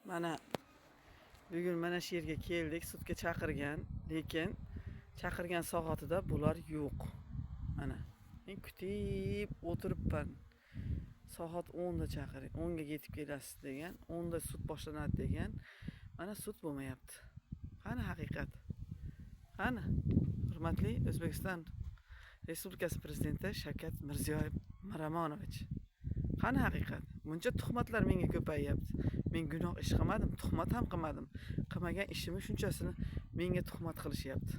Mana bugun mana shu yerga keldik, sudga chaqirgan, lekin chaqirgan soatida bular yo'q. Mana men kutib o'tiribman. Soat 10 da chaqiring, 10 ga yetib kelasiz degan, 10 da sud boshlanadi degan. Mana sud bo'lmayapti. Qani haqiqat? Qani? Hurmatli O'zbekiston Respublikasi Prezidenti Shavkat Mirziyoyev Miramonovich. Qani haqiqat? Buncha tuhmatlar menga ko'payyapti. Men gunoh ish qilmadim, tuhmat ham qilmadim. Qilmagan ishimni shunchasini menga tuhmat qilishyapti.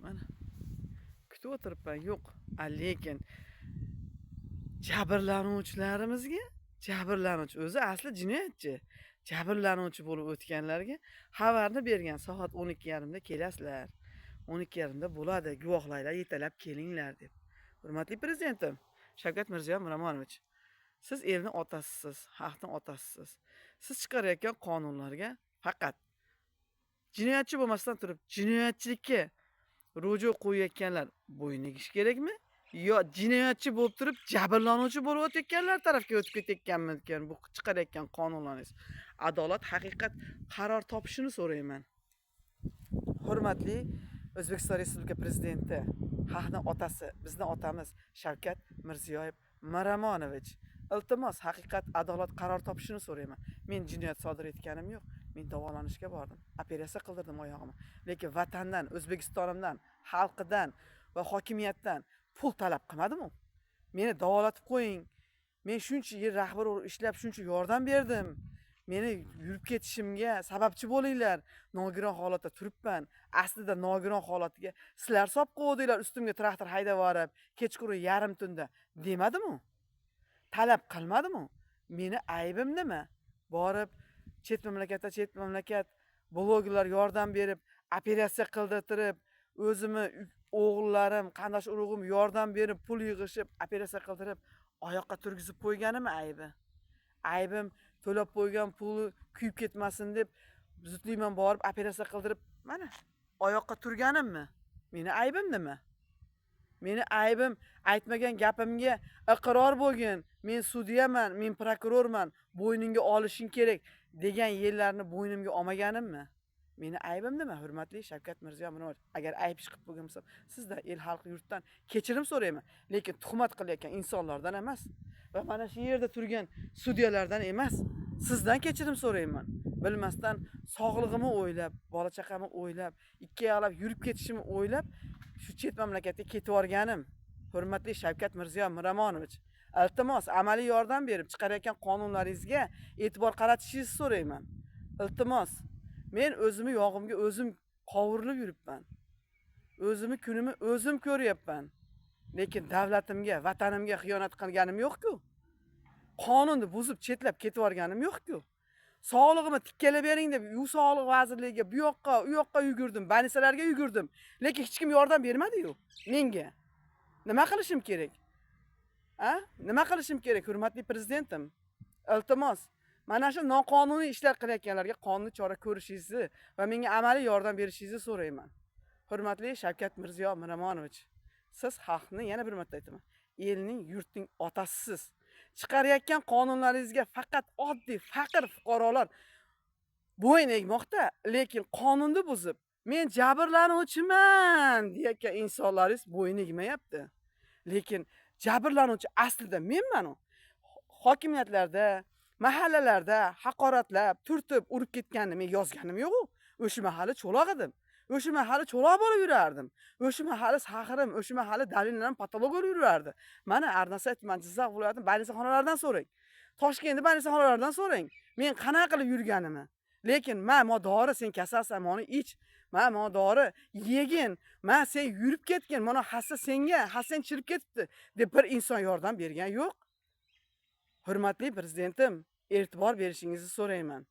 Mana kutib o'tiribman, yo'q. Lekin jabrlanuvchilarimizga, jabrlanuvchi o'zi asli jinoyatchi, jabrlanuvchi bo'lib o'tganlarga xabarni bergan soat 12:30 da kelasizlar. 12:30 da bo'ladi, guvohlarlar yetalab kelinglar deb. Hurmatli prezidentim Shavkat Mirziyoyev Miramonovich, siz elning otasisiz, xalqning otasisiz. Siz chiqarayotgan qonunlarga faqat jinoyatchi bo'lmasdan turib jinoyatchilikka ruju qo'yayotganlar bo'yin egish kerakmi? Yo jinoyatchi bo'lib turib jabrlanuvchi bo'lib o'tayotganlar tarafga o'tib ketayotganmikan bu chiqarayotgan qonunlaringiz? Adolat, haqiqat qaror topishini so'rayman. Hurmatli O'zbekiston Respublika Prezidenti, xalqning otasi, bizni otamiz Shavkat Mirziyoyev Miramonovich, iltimos haqiqat, adolat qaror topishini so'rayman. Men jinoyat sodir etganim yo'q. Men davolanishga bordim. Operatsiya qildirdim oyog'imni. Lekin vatandan, O'zbekistonimdan, xalqidan va hokimiyatdan pul talab qilmadim-u. Meni davolatib qo'ying. Men shuncha yil rahbar bo'lib ishlab, shuncha yordam berdim. Meni yurib ketishimga sababchi bo'linglar. Nogiron holatda turibman. Aslida nogiron holatiga sizlar solib qo'ydinglar, ustimga traktor haydab borib, kechqurun yarim tunda demadim-u. Talab qilmadim-u. Meni aybim nima? Borib chet mamlakatda chet mamlakat blogerlar yordam berib, operatsiya qildirtirib, o'zimni o'g'illarim, qarindosh urug'im yordam berib, pul yig'ishib, operatsiya qildirib, oyoqqa turgizib qo'yganim aybi. Aybim to'lab qo'ygan puli kuyib ketmasin deb zudlikman borib operatsiya qildirib, mana oyoqqa turganimmi? Meni aybim nima? Meni aybim aytmagan gapimga iqror bo'lgin, men sudyaman, men prokurorman, bo'yningga olishing kerak degan yerlarni bo'ynimga olmaganimmi? Meni aybim nima, hurmatli Shavkat Mirziyoyev? Agar ayb ish qilib qo'ygan bo'lsam, sizdan, el xalq yurtdan kechirim so'rayman, lekin tuhmat qilayotgan insonlardan emas va mana shu yerda turgan sudyalardan emas, sizdan kechirim so'rayman. Bilmasdan sog'lig'imni o'ylab, bola chaqamni o'ylab, ikki oyoqlab yurib ketishimni o'ylab shu chet mamlakatga ketib yuborganim. Hurmatli Shavkat Mirziyoyev Miramonovich, iltimos amaliy yordam berib chiqarayotgan qonunlaringizga e'tibor qaratishingizni so'rayman. Iltimos, men o'zimni yog'imga o'zim qovurilib yuribman. O'zimni kunimni o'zim ko'ryapman. Lekin davlatimga, vatanimga xiyonat qilganim yo'q-ku. Qonunni buzib chetlab ketib yuborganim yo'q-ku. Sog'lig'imni tikkalab bering deb u sog'liq vazirligiga bu yoqqa, u yoqqa yugurdim, banisalarga yugurdim. Lekin hech kim yordam bermadi-yu menga. Nima qilishim kerak? A? Nima qilishim kerak, hurmatli prezidentim? Iltimos, mana shu noqonuniy ishlar qilayotganlarga qonuniy chora ko'rishingizni va menga amaliy yordam berishingizni so'rayman. Hurmatli Shavkat Mirziyoyev Miramonovich, siz xalqni yana bir marta aytaman, elning, yurtning otasisiz. Chiqarayotgan qonunlaringizga faqat oddiy faqir fuqarolar bo'yin egmoqda, lekin qonunni buzib, men jabrlanuvchiman deyotgan insonlaringiz bo'yin egmayapti. Lekin jabrlanuvchi aslida menman u. Hokimiyatlarda, mahallalarda haqoratlab, turtib, urib ketganini men yozganim yo'q-u. O'sha mahalla cho'loq edim. O'sha mahalla cho'loq bo'lib yurardim. O'sha mahalla saxirim, o'sha mahalla dalillarim patolog bo'lib yurardi. Mana Arnasa tuman, Jizzax viloyatining banisaxonalaridan so'rang. Toshkentning banisaxonalaridan so'rang. Men qanaqa qilib yurganimni. Lekin ma dori sen kasalsan, meni ich. Ma dori yegin. Ma sen yurib ketgin, mana hassa senga, hassang chirib ketibdi deb bir inson yordam bergan yo'q. Hurmatli prezidentim, e'tibor berishingizni so'rayman.